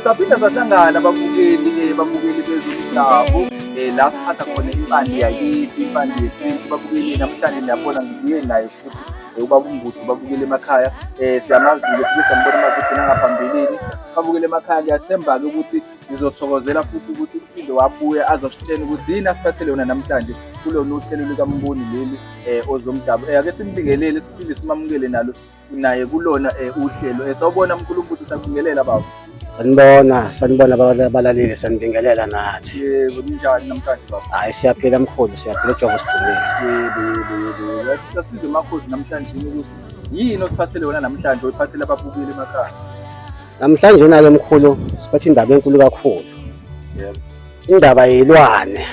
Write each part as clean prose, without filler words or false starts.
Saphinda sahlangana babukeli, babukeli bezomdabu, la siphatha khona impande yakithi, impande yesintu. Babukeli, namhlanje niyabona ngibuye naye futhi ubaba uMbudu, babukeli emakhaya. Siyamazi-ke, sike sambona amavidiyo nangaphambilini. Babukeli emakhaya, ngiyathemba-ke ukuthi ngizothokozela futhi ukuthi uphinde wabuya azositshela ukuthi yini asiphathele yona namhlanje kulona uhlelo likaMboni leli, ozomdabu. Ake simbingelele, siphinde simamukele nalo naye kulona uhlelo. Sawubona mkhulu Mbudu, sakubingelela baba. Sanibona, sanibona abalaleli, sanibingelela nathi. Yebo, ninjani namhlanje baba? Hayi, siyaphila mkhulu, siyaphila, uJehova usigcinile. Yebo, yebo, yebo. Yebo. Asize makhosi namhlanje ukuthi yini osiphathele yona namhlanje, oyiphathele ababukeli emakhaya? Namhlanje na-ke mkhulu siphethe indaba enkulu kakhulu. Indaba yey'lwane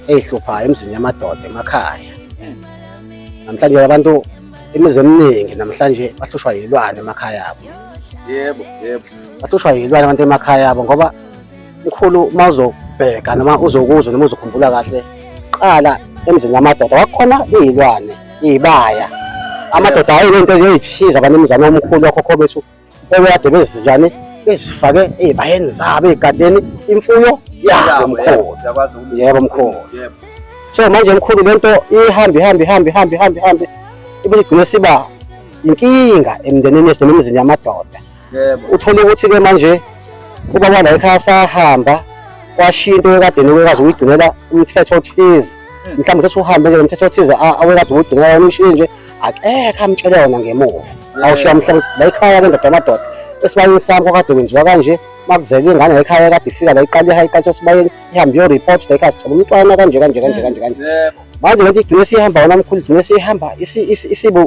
ey'hluphayo emzini yamadoda emakhaya. Namhlanje abantu imizi eminingi namhlanje bahlushwa yilwane emakhaya abo. Yebo, yebo. Bahlushwa yilwane abantu emakhaya abo ngoba mkhulu uma uzobheka noma uzokuzwa noma uzokhumbula kahle, qala emzini yamadoda kwakukhona iy'lwane, iy'baya. Amadoda ayinento ey'thize abanemizana omkhulu okhokho bethu ebekade bezinjani bezifake ey'bayeni zabo ey'gadeni imfuyo yabo mkhulu. Siyakwazi ukulungisa. Yebo mkhulu. Yebo. So manje mkhulu lento ihambe ihambe ihambe ihambe ihambe ihambe ibe igcine siba inkinga emndenini yethu noma emizini yamadoda. Yebo. Uthole ukuthi-ke manje ubaba la ekhaya sahamba kwashiya into ekadeni ekwazi ukuyigcinela umthetho othize. Mhlawumbe uthi uhambe nje nomthetho othize awekade uwugcinela wona ushiye nje akekho amtshele wona ngemuva. Awushiya mhlawumbe ukuthi la ekhaya ke ndoda yamadoda esibayeni sami kwakade kwenziwa kanje, makuzele ingane la ekhaya kade ifika la iqala iha iqala esibayeni ihambe iyo-report la ekhaya sithola umntwana kanje kanje kanje kanje kanje. Yebo. Manje lento igcine sihamba wona mkhulu, igcine sihamba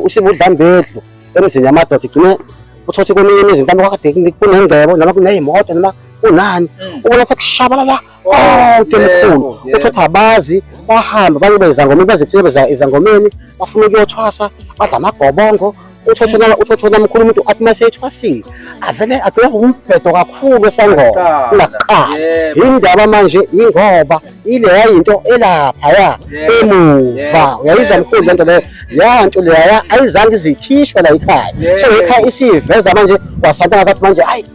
isibudlambedlu emzini yamadoda, igcine uthothe kweminye imizi mhlawumbe kwakade kunengcebo noma kuney'moto noma kunani, ubona sekushabalala konke mkhulu. Uthothe abazi bahambe bayobe izangomeni, baze kuthile beza izangomeni bafuna ukuyothwasa badla amagobongo. Uthothe uthothe wona mkhulu umuntu athi uma seyethwasile avele agcine umbhedo kakhulu esangoma kunakuqala. Yindaba manje yingoba ileya yinto elaphaya emuva, uyayizwa mkhulu lento leyo, leya nto leya ayizange izikhishwe la ekhaya. So ekhaya isiveza manje kwasanta ngazathi manje hayi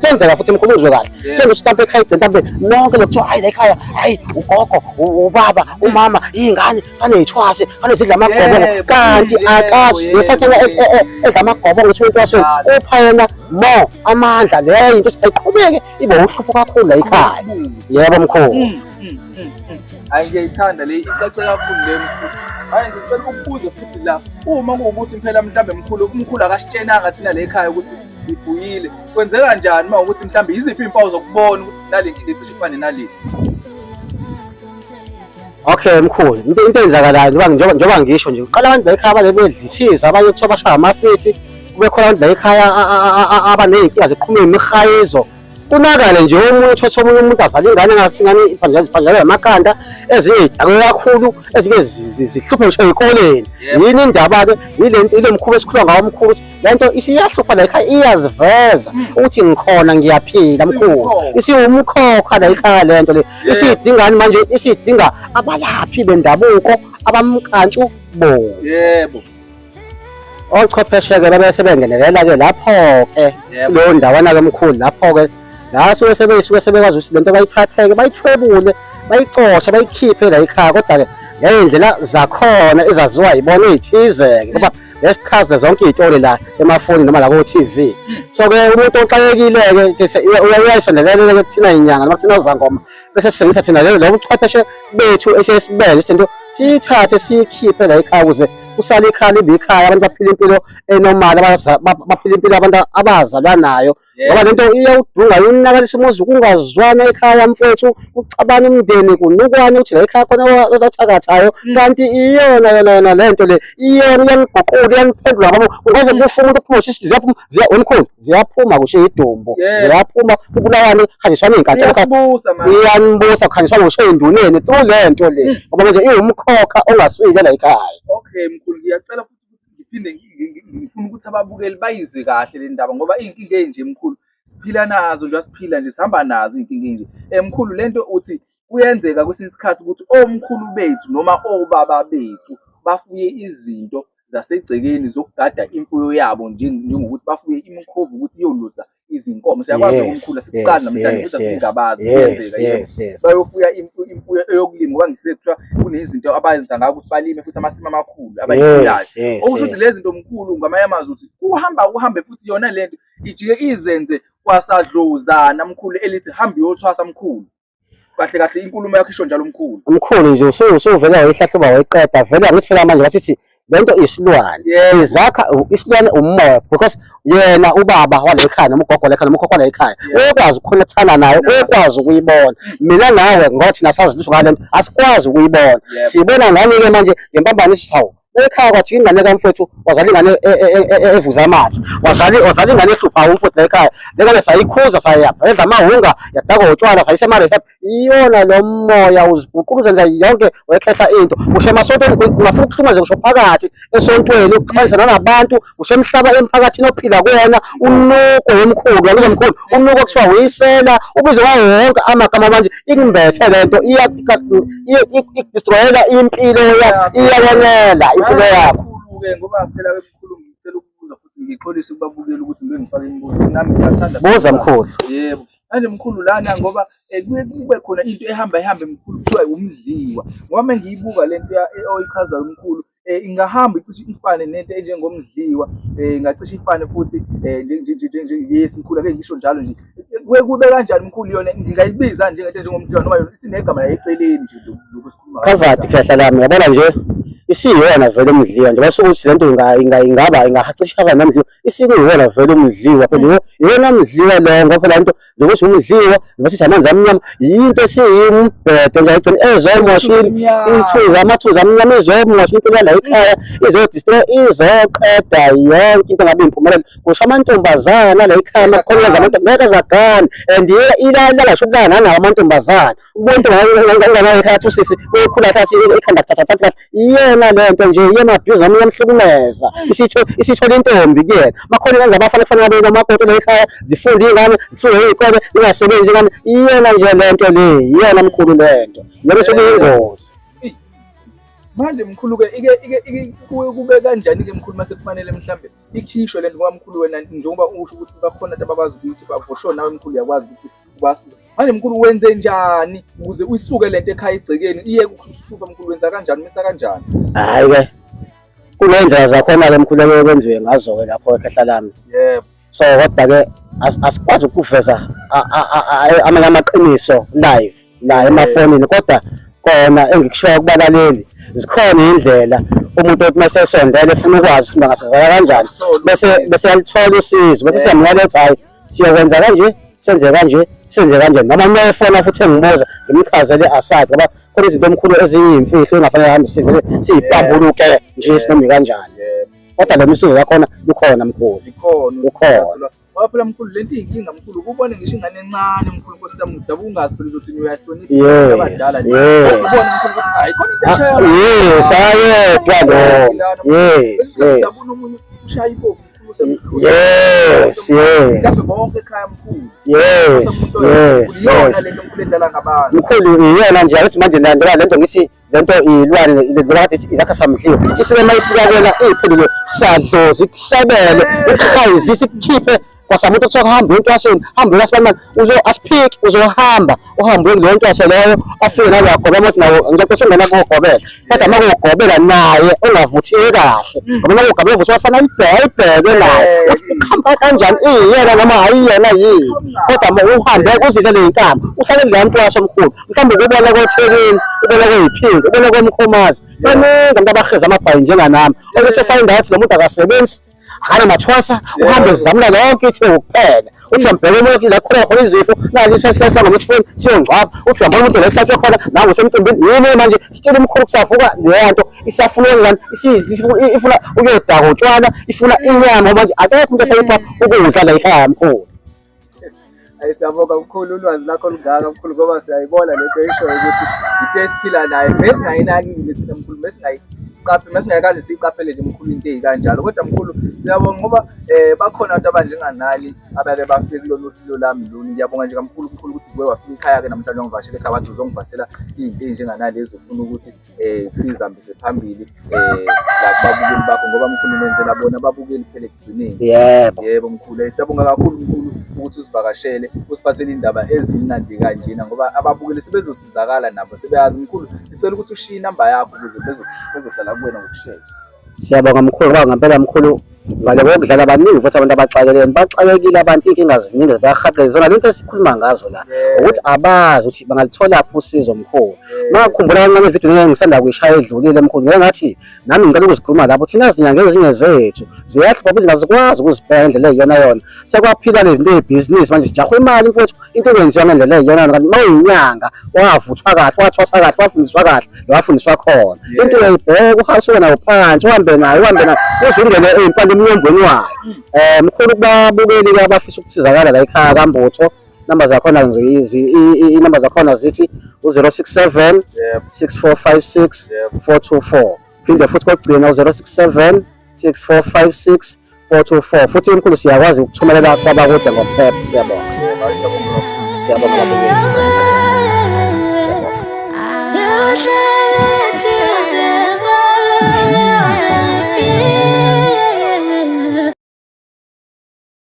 kuyenzeka futhi mkhulu uzwe kahle. Kuyenzeka ukuthi mhlawumbe ekhaya igcine mhlawumbe nonke lokuthiwa hayi la ekhaya hayi ugogo, ubaba, umama, iy'ngane baney'thwase banezidla amagobongo, kanti akazi nesathana edla amagobongo ethiwa entwasweni upha yena more amandla leyo into ukuthi ayiqhubeke ibe uhlupho kakhulu la ekhaya. Yebo mkhulu. Hayi, ngiyayithanda le, icace kakhulu le mkhulu. Hayi, ngicela ukubuza futhi la, uma kuwukuthi phela mhlambe mkhulu, umkhulu akasitshenanga thina la ekhaya ukuthi sifuyile, kwenzeka kanjani uma ukuthi mhlambe yiziphi iy'mpawu zokubona ukuthi sinale nkinga ecishe ifane nale? Okay mkhulu, into eyenzakalayo njengoba njengoba ngisho nje, kuqala abantu la ekhaya bale bedlithiza, abanye kuthiwa bashaya amafithi, kube khona abantu la ekhaya abaney'nkinga ziqhume imihayizo. Kunakale nje omunye uthothe omunye umuntu azale ingane engasingane iphanjana amakhanda, ezinye zidakwe kakhulu, ezinye zihluphe ngisho ey'koleni. Yini indaba-ke? Yile nto, ile mkhuba esikhuluma ngawo mkhulu, ukuthi le nto isiyahlupha la ekhaya, iyaziveza ukuthi ngikhona ngiyaphila mkhulu. Isiwumkhokha la ekhaya le nto le. Isiyidingani manje? Isiyidinga abalaphi bendabuko abamkantshu bo. Yebo. Ochwepheshe-ke babe sebengenelela-ke lapho-ke kuleyo ndawana-ke mkhulu, lapho-ke la suke sebesuke sebekwazi ukuthi lento bayithathe-ke bayithwebule bayixoshe bayikhiphe la ekhaya, kodwa-ke ngey'ndlela zakhona ezaziwa yibona ey'thize-ke, ngoba ngesichaze zonke iy'tori la emafonini noma la ko-TV. So-ke umuntu oxakekile-ke uyayisondelela-ke kuthina inyanga noma kuthina zangoma, bese sisebenzisa thina lo buchwepheshe bethu esiyesibele ukuthi lento siyithathe siyikhiphe la ekhaya ukuze kusale ikhaya libe ikhaya, abantu baphile impilo enormal, baphile impilo abantu abazalwa nayo. Ngoba lento iyawudunga, yonakalisa umuzi, kungazwana ekhaya mfowethu, kuxabana umndeni, kunukwane ukuthi la ekhaya khona othakathayo, kanti iyona yona yona lento le, iyona iyaniguqula, iyaniphendula ngabo. Ungaze kufe umuntu ophuma ziyaphuma, wemkhulu, ziyaphuma kusho idumbu, ziyaphuma kubulawane, hanjiswana iy'nkantolo, Iyasibusa manje. Iyanibusa, kuhanjiswana ngisho ey'nduneni through le nto le, ngoba manje iwumkhokha ongasile la ekhaya. Okay mkhulu, ngiyacela futhi ukuthi ngiphinde ngifuna ukuthi ababukeli bayizwe kahle le ndaba, ngoba iy'nkinga ey'nje mkhulu siphila nazo nje, siphila nje sihamba nazo iy'nkinga ey'nje. Mkhulu, lento uthi kuyenzeka kwesinye isikhathi ukuthi omkhulu bethu noma obaba bethu bafuye izinto zasegcekeni zokugada imfuyo yabo njengokuthi bafuye imikhovu ukuthi iyolusa izinkomo. Siyakwazi umkhulu sikuqala namhlanje kodwa singabazi kuyenzeka yebo. Bayofuya imfuyo eyokulima ngoba ngisekuthiwa kunezinto abayenza ngako ukuthi balime futhi amasimi amakhulu abayifuyayo. Okusho ukuthi lezi zinto mkhulu ngamanye amazwi ukuthi kuhamba kuhambe futhi yona lento ijike izenze kwasadlozana mkhulu elithi hamba uyothwasa mkhulu. Kahle kahle inkulumo yakho isho njalo mkhulu. Mkhulu nje usuvele wayihlahluba wayiqeda vele angithi phela manje basithi lento isilwane izakha isilwane umoya because yena ubaba wale ekhaya noma ugogo lekhaya noma ukhokho wale ekhaya uyakwazi ukukhonekthana naye uyakwazi ukuyibona mina nawe ngoba thina sazi lutho ngale nto asikwazi ukuyibona siyibona ngani-ke manje ngempambaniso sawu ekhaya kwajika ingane kamfowethu wazala ingane evuza amathe wazala ingane ehluphayo umfowethu la ekhaya le ngane sayikhuza sayapha yedla amahunga yadakwa utshwala sayisa ema-rehab iyona lo moya uziguqula uzenza yonke wekhehla into usho emasontweni ungafuna ukuhlukumeze usho phakathi esontweni ukuxwayisa nanabantu usho emhlaba emphakathini ophila kuwona unuko womkhulu wabiza mkhulu unuko kuthiwa uyisela ubize wawo wonke amagama manje ikumbethe le nto iyakudestroyela impilo yakho iyakonela impilo yakho. Mkhulu-ke ngoba phela mkhulu ngicela ukubuza futhi ngixolise ukubabukela ukuthi ngibe ngifake imibuzo nami ngiyathanda. Buza mkhulu. Yebo. Manje mkhulu lana ngoba kuye kube khona into ehamba ihambe mkhulu kuthiwa umdliwa ngoba uma ngiyibuka le nto oyichazayo mkhulu ingahamba icishe ifane nento enjengomdliwa ingacishe ifane futhi yes mkhulu ake ngisho njalo nje kuye kube kanjani mkhulu yona ngingayibiza njengento enjengomdliwa noma yona isinegama layo eceleni nje lokhu esikhuluma Covered khehla lami yabona nje isiyona vele umdliwa nje basuke ukuthi lento ingaba ingacishe ifane nomdliwa isikuyiwona vele umdliwa phela iwona mdliwa lo ngoba phela into njengokuthi umdliwa noma sithi amanzi amnyama yinto esiyimbhedo nje ayigcina ezomosha ithunzi amathunzi amnyama izomosha impilo yala ekhaya izodestroy izoqeda yonke into engabe impumelelo kusho amantombazana la ekhaya makhona amantombazana ngeke azagane and ilala sho ukulala nanawo amantombazana ubona ingane ekhaya athi usisi uyokhula kahle athi ikhanda kuthatha thatha kahle iyona le nto nje iyona abuse noma iyamhlukumeza isitho isithola intombi kuyena makhona ingane zabafana kufanele babe nomakoti la ekhaya zifunde iy'ngane zihlule iy'kole zingasebenzi ingane iyona nje le nto le iyona mkhulu le nto iyona esekuyingozi. Manje mkhulu ke ike ike ike kube kanjani ke mkhulu mase kufanele mhlambe ikhishwe lento ngoba mkhulu wena njengoba usho ukuthi bakhona abantu abakwazi ukuyikhipha for sure nawe mkhulu uyakwazi ukuthi ubasize. Manje mkhulu wenze njani ukuze uyisuke lento ekhaya igcekeni iye kuhlupha mkhulu wenza kanjani umisa kanjani? Hhayi ke kuney'ndlela zakhona-ke mkhulu ekuye kwenziwe ngazo-ke lapho ekhehla lami. Yebo. So kodwa-ke asikwazi ukuveza amanye amaqiniso live la emafonini kodwa kona engikushoyo kubalaleli zikhona iy'ndlela umuntu othi uma esesondele efuna ukwazi ukuthi bangasizakala kanjani bese yalithola usizo bese siyamyala ukuthi hhayi siyokwenza kanje senze kanje senze kanje noma uma efona futhi engibuza ngimchazele aside ngoba khona izinto omkhulu eziyimfihlo engafanele hambe sivele siyibambuluke nje sinoma kanjani kodwa lo msizo yakhona lukhona mkhulu ukhona Ngoba phela mkhulu lento iyinkinga mkhulu ubone ngisho ingane encane mkhulu nkosi yami udabuka ungazi phela uzothi uyahlonipha abadala nje ubone mkhulu ukuthi hayi khona into eshaya yes ayedwa lo yes yes udabuna omunye ushaya ipopi yes yes bonke ekhaya mkhulu yes yes yes lento mkhulu edlala ngabantu mkhulu iyona nje akuthi manje landela lento ngithi lento ilwane njengoba kade ithi izakha samdliwa ifike uma ifika kuwena iyiphendule sadlozi ikuhlebele ikuhayizise ikukhiphe kwasamuntu kuthiwa kuhambe entwasweni hambe uyasibani uzo asiphiki uzohamba uhambe uye kuleyo ntwaso leyo afike nawe uyagobela ukuthi nawo ngicela ungena kogobela kodwa uma kugobela naye ongavuthiwe kahle ngoba uma kugobela uvuthiwe kufanele ayibheke ayibheke naye ukuthi ikhamba kanjani iyena noma ayiyona yini kodwa uma uhambe uzidle ley'nkamba uhlale kuleya ntwaso omkhulu mhlawumbe ukubona koThekwini ubona koyiphinde ubona koMkhomazi baningi abantu abaheza amabhayi njenganami okuthi find out lo muntu akasebenzi akanamathwasa uhambe ezamula lonke itheku kuphela uthi uyambheka umuntu la khona khona izifo nazi sesangoma esifweni siyongcwaba uthi uyambona umuntu la ehlatshwe khona nangu usemcimbini yini manje sitshela umkhulu kusavuka leyo nto isafuna ukwenzani ifuna ukuyodaka utshwala ifuna inyama manje akekho umuntu osayipha ukudla la ekhaya mkhulu. Ayi siyabonga mkhulu ulwazi lakho olungaka mkhulu ngoba siyayibona lento eyishoyo ukuthi Into esiphila nayo besingayinakile thina mkhulu, besingayisiqaphe, besingayikaze siyiqaphele nje mkhulu into ey'kanjalo. Kodwa mkhulu siyabonga ngoba bakhona abantu abanjenganani abake bafike kulolu hlelo lami lolu. Ngiyabonga nje kamkhulu mkhulu ukuthi uke wafika ekhaya-ke namhlanje wangivakashela ekhaya wathi uzongiphathela iy'nto ey'njenganalezi ofuna ukuthi sizihambise phambili la kubabukeli bakho ngoba mkhulu nenzela bona ababukeli phela ekugcineni. Yebo. Yebo mkhulu, siyabonga kakhulu mkhulu ukuthi usivakashele, usiphathele indaba ezimnandi kanjena ngoba ababukeli sebezosizakala nabo sebeyazi. Mkhulu, sicela ukuthi ushiye inamba yakho ukuze bezohlala kuwena ngokushesha. Siyabonga mkhulu, ngoba ngempela mkhulu ngale kokudlala baningi futhi abantu abaxakekile, baxakekile abantu, iy'nkinga ziningi zibayahaqela. Zona lento esikhuluma ngazo la ukuthi abazi ukuthi bangalitholaphi usizo mkhulu. Mangakhumbula kancane ividiyo ngeke ngisanda kuyishaya edlulile mkhulu, ngeke ngathi nami ngicela ukuzikhuluma lapho. Thina zinyanga ezinye zethu ziyahlupha ukuthi azikwazi ukuzibheka ngendlela eyiyona yona. Sekwaphila le nto yebhizinisi manje, sijahwa imali mfowethu, into engenziwa ngendlela eyiyona yona. Kanti uma uyinyanga wavuthwa kahle, wathwasa kahle, wafundiswa kahle, wafundiswa khona into uyayibheka, usuke nayo phansi, uhambe nayo, uhambe nayo uze ungene ey'mpande emnyombweni wayo. Mkhulu, kubabukeli-ke abafisa ukusizakala la ekhaya kaMbutho, namba zakhona inamba zakhona zithi u-067 6456 424, phinde futhi kokugcina u-067 6456 424. Futhi mkhulu siyakwazi ukuthumelela kwabakude ngokuphepha. Siyabonga, siyabonga babukeli, siyabonga.